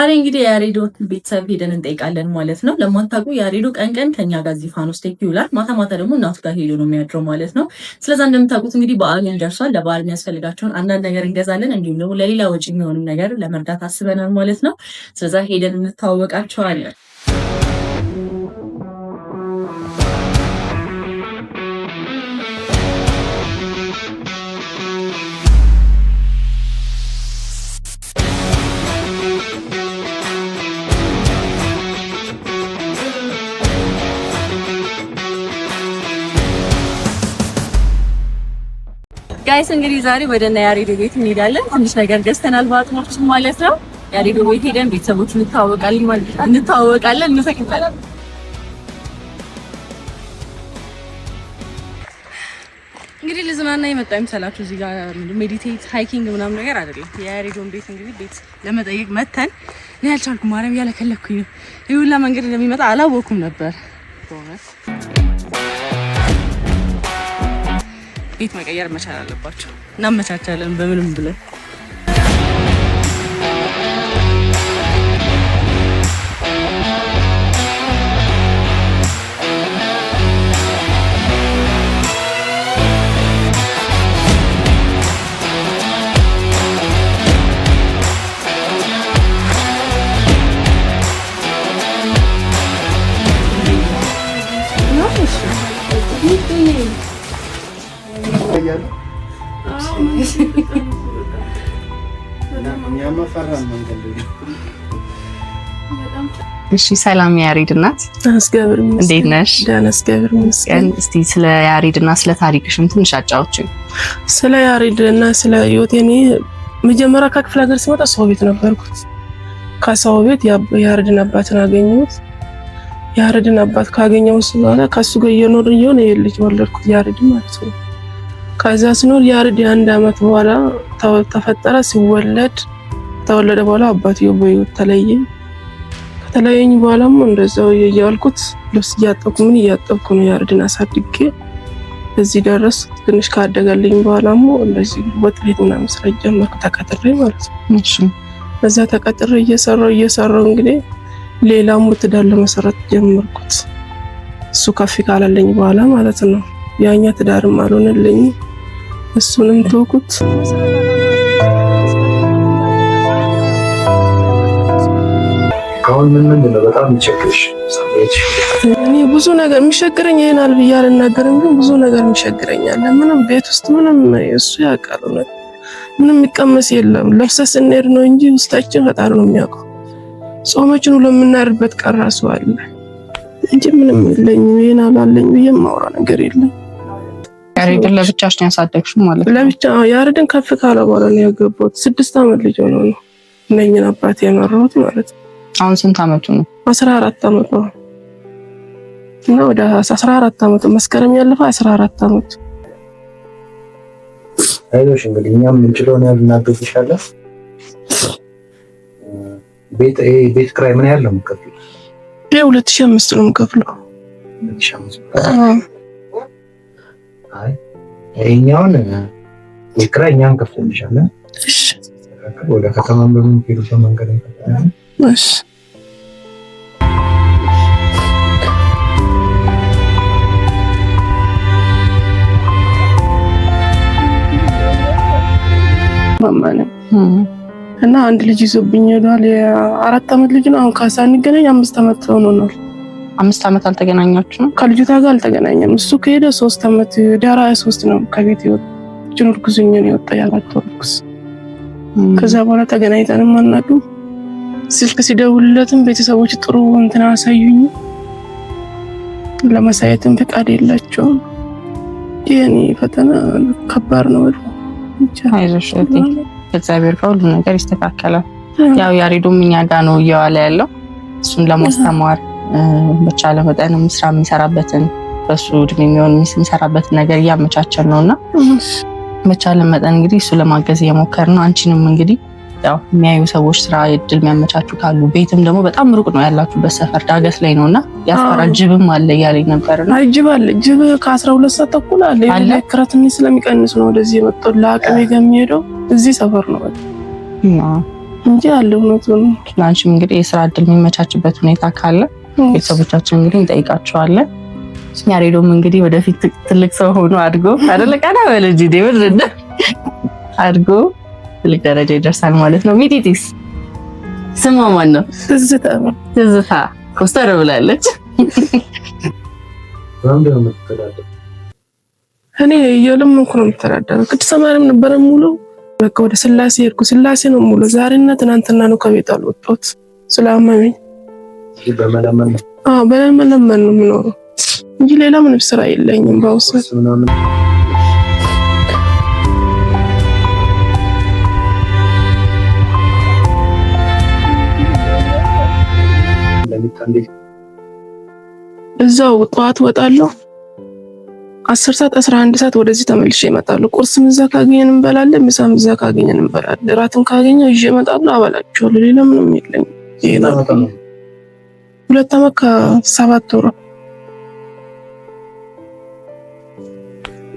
ዛሬ እንግዲህ የያሬዶ ቤተሰብ ሄደን እንጠይቃለን ማለት ነው። ለማታውቁ ያሬዶ ቀን ቀን ከኛ ጋር እዚህ ፋኖስ ቴክ ይውላል። ማታ ማታ ደግሞ እናቱ ጋር ሄዶ ነው የሚያድረው ማለት ነው። ስለዛ እንደምታውቁት እንግዲህ በዓል ደርሷል። ለበዓል የሚያስፈልጋቸውን አንዳንድ ነገር እንገዛለን፣ እንዲሁም ደግሞ ለሌላ ወጪ የሚሆንም ነገር ለመርዳት አስበናል ማለት ነው። ስለዛ ሄደን እንተዋወቃቸዋለን። Guys እንግዲህ ዛሬ ወደ እነ ያሬዶ ቤት እንሄዳለን። ትንሽ ነገር ገዝተናል በአቅማችን ማለት ነው። ያሬዶ ቤት ሄደን ቤተሰቦች እንተዋወቃለን ማለት እንተዋወቃለን፣ እንፈቅዳለን። እንግዲህ ልዝናና የመጣ ይምሰላችሁ እዚህ ጋር meditate hiking ምናምን ነገር አይደለም። የያሬዶን ቤት እንግዲህ ቤት ለመጠየቅ መተን እኔ አልቻልኩም። ማርያም እያለከለኩኝ ነው። ይህ ሁላ መንገድ እንደሚመጣ አላወኩም ነበር በእውነት። ቤት መቀየር መቻል አለባቸው። እናመቻቻለን በምንም ብለን። እሺ ሰላም የያሬድ እናት እንዴት ነሽ? እስቲ ስለ ያሬድ እና ስለ ታሪክሽም ትንሽ አጫውቺኝ። ስለ ያሬድ እና ስለ ህይወቴ እኔ መጀመሪያ ከክፍለ ሀገር ስመጣ ሰው ቤት ነበርኩት። ከሰው ቤት ያሬድን አባትን አገኘሁት። ያሬድን አባት ካገኘሁት በኋላ ከሱ ጋር እየኖርን እየሆነ ይሄ ልጅ ወለድኩት፣ ያሬድ ማለት ነው። ከዛ ስኖር ያሬድ የአንድ አመት በኋላ ተፈጠረ። ሲወለድ ከተወለደ በኋላ አባትየው በህይወት ተለየ። ከተለየኝ በኋላም እንደዛው እያልኩት ልብስ እያጠብኩ ምን እያጠብኩ ነው ያሬድን አሳድጌ እዚህ ደረስ። ትንሽ ካደገልኝ በኋላም እንደዚህ ወጥ ቤት ምናምን ስራ ጀመርኩ ተቀጥሬ ማለት ነው። እሺ በዛ ተቀጥሬ እየሰራው እንግዲህ ሌላም ትዳር ለመሰረት ጀመርኩት። እሱ ከፍ ካላለኝ በኋላ ማለት ነው። ያኛ ትዳርም አልሆነልኝ፣ እሱንም ተውኩት። አሁን ምን ምንድን ነው በጣም የሚቸግርሽ? እኔ ብዙ ነገር የሚቸግረኝ ይሄን አል ብዬ አልናገርም፣ ግን ብዙ ነገር የሚቸግረኝ አለ። ምንም ቤት ውስጥ ምንም እሱ ያውቃል፣ ምንም የሚቀመስ የለም። ለብሰ ስንሄድ ነው እንጂ ውስጣችን ፈጣሪ ነው የሚያውቀው። ጾመችን ሁሉ የምናድርበት ቀን ራሱ አለ እንጂ ምንም የለኝም። ይሄን አላለኝ ብዬ የማወራ ነገር የለም። ያሬድን ለብቻሽ ነው ያሳደግሽው ማለት ነው? ለብቻ ያሬድን ከፍ ካለ በኋላ ነው ያገባሁት። 6 ዓመት ልጅ ሆኖ ነው እነኝን አባት የመራሁት ማለት ነው። አሁን ስንት አመቱ ነው? 14 አመቱ እና ወደ 14 አመቱ መስከረም ያለፈ 14 አመቱ። አይዞሽ እንግዲህ እኛም የምንችለውን ያህል እናግዝሻለን። ቤት ቤት ኪራይ ምን ያህል ነው የምትከፍለው? 2005 ነው የምከፍለው። 2005። አይ ይኸኛውን ቤት ኪራይ እኛ እንከፍልልሻለን። እሺ። ወደ ከተማም በምንሄዱበት መንገድ እንከፍላለን። እሺ። ማማነ እና አንድ ልጅ ይዞብኝ ሄዷል። የ4 አመት ልጅ ነው። አሁን ካሳ እንገናኝ 5 አመት ሆኖናል። 5 አመት አልተገናኛችሁም? ከልጅቷ ጋር አልተገናኘም። እሱ ከሄደ 3 አመት ዳራ 3 ነው ከቤት ይወጣ እርጉዝ ሆኜ ነው የወጣ የ4 ወር እርጉዝ። ከዛ በኋላ ተገናኝተንም አናውቅም። ስልክ ሲደውልለትም ቤተሰቦች ጥሩ እንትን አሳዩኝ፣ ለማሳየትም ፈቃድ የላቸውም። የኔ ፈተና ከባድ ነው በጣም። አይዞሽ እህቴ፣ ከእግዚአብሔር ጋር ሁሉ ነገር ይስተካከላል። ያው ያሬዶም እኛ ጋር ነው እየዋለ ያለው። እሱን ለማስተማር በቻለ መጠንም ስራ የሚሰራበትን በሱ እድሜ የሚሆን የሚሰራበትን ነገር እያመቻቸን ነውና በቻለ መጠን እንግዲህ እሱ ለማገዝ እየሞከርን ነው። አንቺንም እንግዲህ ያው የሚያዩ ሰዎች ስራ እድል የሚያመቻቹ ካሉ ቤትም ደግሞ በጣም ሩቅ ነው ያላችሁበት ሰፈር ዳገት ላይ ነውና ያስፈራል። ጅብም አለ እያለኝ ነበር። አይ ጅብ አለ። ጅብ ከ12 ሰዓት ተኩል አለ። ክረት ስለሚቀንስ ነው ወደዚህ የመጣው። ለአቅሜ ጋር የሚሄደው እዚህ ሰፈር ነው። እንጂ አለ እውነቱን ነው። ለአንቺም እንግዲህ የስራ እድል የሚመቻችበት ሁኔታ ካለ ቤተሰቦቻችን እንግዲህ እንጠይቃቸዋለን። ያሬዶም እንግዲህ ወደፊት ትልቅ ሰው ሆኖ አድጎ አይደለ ቀና በል እንጂ አድጎ ትልቅ ደረጃ ይደርሳል ማለት ነው። ሚጢጢስ ስሟ ማን ነው? ትዝታ ነው። ትዝታ ኮስተር ብላለች። በምንድን ነው የምትተዳደረው? እኔ እየለመንኩ ነው የምተዳደረው። ቅድስተ ማርያም ነበረ ሙሉ በቃ ወደ ስላሴ ሄድኩ። ስላሴ ነው ሙሉ። ዛሬና ትናንትና ነው ከቤት አልወጣሁት ስላመመኝ። በመለመን ነው? አዎ በመለመን ነው የምኖረው እንጂ ሌላ ምንም ስራ የለኝም። በአሁኑ ሰዓት ምናምን እዛው ጠዋት እወጣለሁ 10 ሰዓት 11 ሰዓት ወደዚህ ተመልሼ እመጣለሁ። ቁርስም እዛ ካገኘን እንበላለን፣ ምሳም እዛ ካገኘን እንበላለን። እራትም ካገኘው ይዤ እመጣለሁ፣ አበላቸዋለሁ። ሌላ ምንም የለኝም። 2 ዓመት ከ7 ወር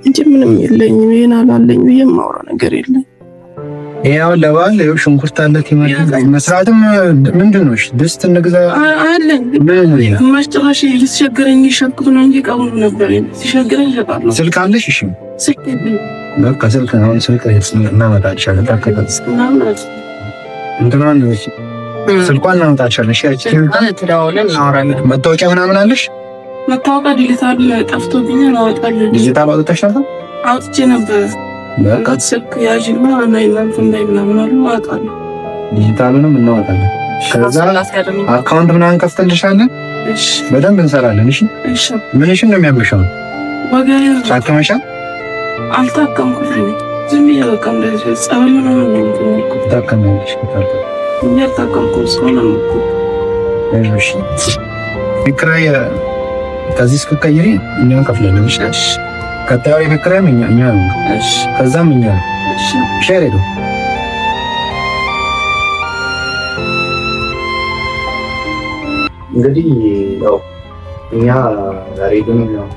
እንጂ ምንም የለኝም። ይሄን አላለኝ ብዬ የማወራው ነገር የለኝም። ይሄ አሁን ለበዓል ይኸው ሽንኩርት አለ፣ ቲማቲም መስራትም ምንድን ነው? እሺ ድስት እንግዛ አለን። ግማሽ ጭራሽ ሲቸግረኝ ይሸጥኩት ነው እንጂ እቃው ነበር ሲቸግረኝ እሸጣለሁ። ስልክ አለሽ? እሺ ስልክ የለኝም። በቃ ስልክ አሁን ስልክ እናመጣልሻለን። እንትኗን ስልኳን እናመጣልሻለን። እሺ ተደዋውለን እናወራለን። መታወቂያ ምናምን አለሽ? መታወቂያ ዲጂታል ጠፍቶብኛል፣ አወጣለሁ። ዲጂታል አውጥተሻል? አውጥቼ ነበር። በቃ ስልክ ያዥና እና እናንተ እንዳይ ምናምን አሉ፣ አወጣለሁ። ዲጂታሉንም እናወጣለን። ከዛ account ምናምን ከፍተልሻለን። እሺ በደንብ እንሰራለን። እሺ እሺ። ምንሽን ነው የሚያምሽው? ወገኔን። ታከመሻል? አልታከምኩም። ዝም ብዬ በቃ እንደዚህ ጸበል ምናምን ነው የምትመልኩት። ታከመሽ? እኔ አልታከምኩም እስካሁን አልሞትኩም። እሺ ቤት ኪራይ ከዚህ እስክትቀይሪ እኛ እንከፍላለን። እሺ ቀጣዩ የቤት ኪራይም እኛ ነው። እሺ ከዛም እኛ ነው። እሺ እሺ አይደል? እንግዲህ ያው እኛ ያሬድን ያው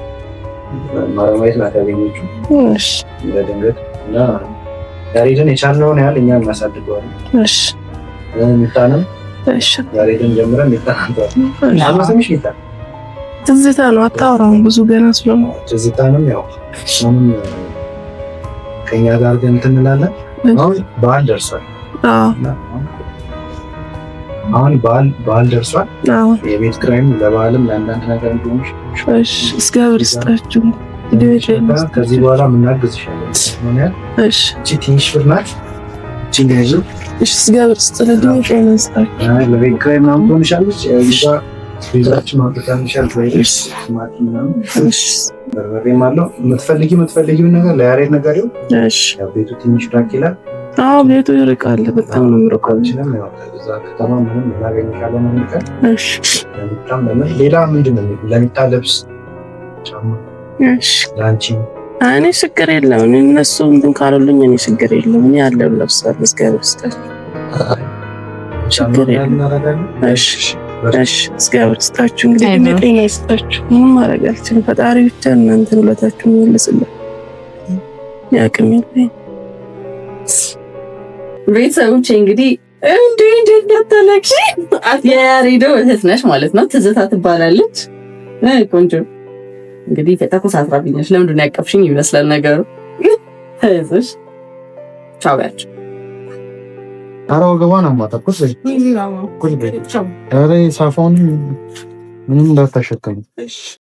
ማረማየት ናት ያገኘችው እሺ በድንገት እና ያሬድን የቻልነውን ያህል እኛ እናሳድገዋለን። እሺ ሚጣንም እሺ ያሬድን ጀምረን ሚጣን አንተዋል። ስምሽ ሚጣ? ትዝታ ነው። አታወራውም ብዙ ገና ስለሆነ ትዝታንም ያው እሷንም ከኛ ጋር ግን እንትን እንላለን። አሁን በዓል ደርሷል። አሁን በዓል ደርሷል። የቤት ኪራይም ለበዓልም ለአንዳንድ ነገር እንዲሆንሽ። እሺ እግዚአብሔር ይስጣችሁ። ከዚህ በኋላ የምናግዝሻለን። እሺ እቺ ትንሽ ብር ናት። እቺን ገዢ። እሺ እግዚአብሔር ይስጥልኝ። እድሜ ጤና ይስጣችሁ። ለቤት ኪራይ ምናምን ትሆንሻለች። ቤዛችን ማውጣታንሻል ቲማቲም ምናምን በርበሬም አለው። የምትፈልጊውን ነገር ለያሬድ ነገር ይሁን። እሺ ቤቱ ትንሽ ራቅ ይላል። አዎ ቤቱ ይርቃል፣ በጣም ነው የሚርቀው። እዛ ከተማ ምንም እናገኝሻለን። አንድ ቀን እሺ። ለሚጣም ለምን ሌላ ምንድን ነው ለሚጣ ልብስ፣ ጫማ። እሺ ለአንቺ እኔ ችግር የለም። እኔ እነሱ እንትን ካሉልኝ እኔ ችግር የለም። እኔ ያለው ለብሳለሁ። እግዚአብሔር ይስጣችሁ። ችግር የለም። እሺ እሺ እግዚአብሔር ይስጣችሁ። እንግዲህ እድሜ ጤና ይስጣችሁ። ምንም ማድረግ አልችልም። ፈጣሪ ብቻ እናንተን ውለታችሁን ይመልስልን። ያቅም የለኝም። ቤተሰቦቼ እንግዲህ እንዴ እንዴ እንዳታለቅሺ፣ የያሬዶ እህት ነሽ ማለት ነው። ትዝታ ትባላለች። ቆንጆ እንግዲህ ተኮሳትራብኛለች። ለምንድን ነው ያቀፍሽኝ ይመስላል ነገሩ። ተይዘሽ ቻው ያቸው። ኧረ ወገቧን አሟታል። ቁጭ በይ። ኧረ ሳፋውን ምንም እንዳታሸከሚ።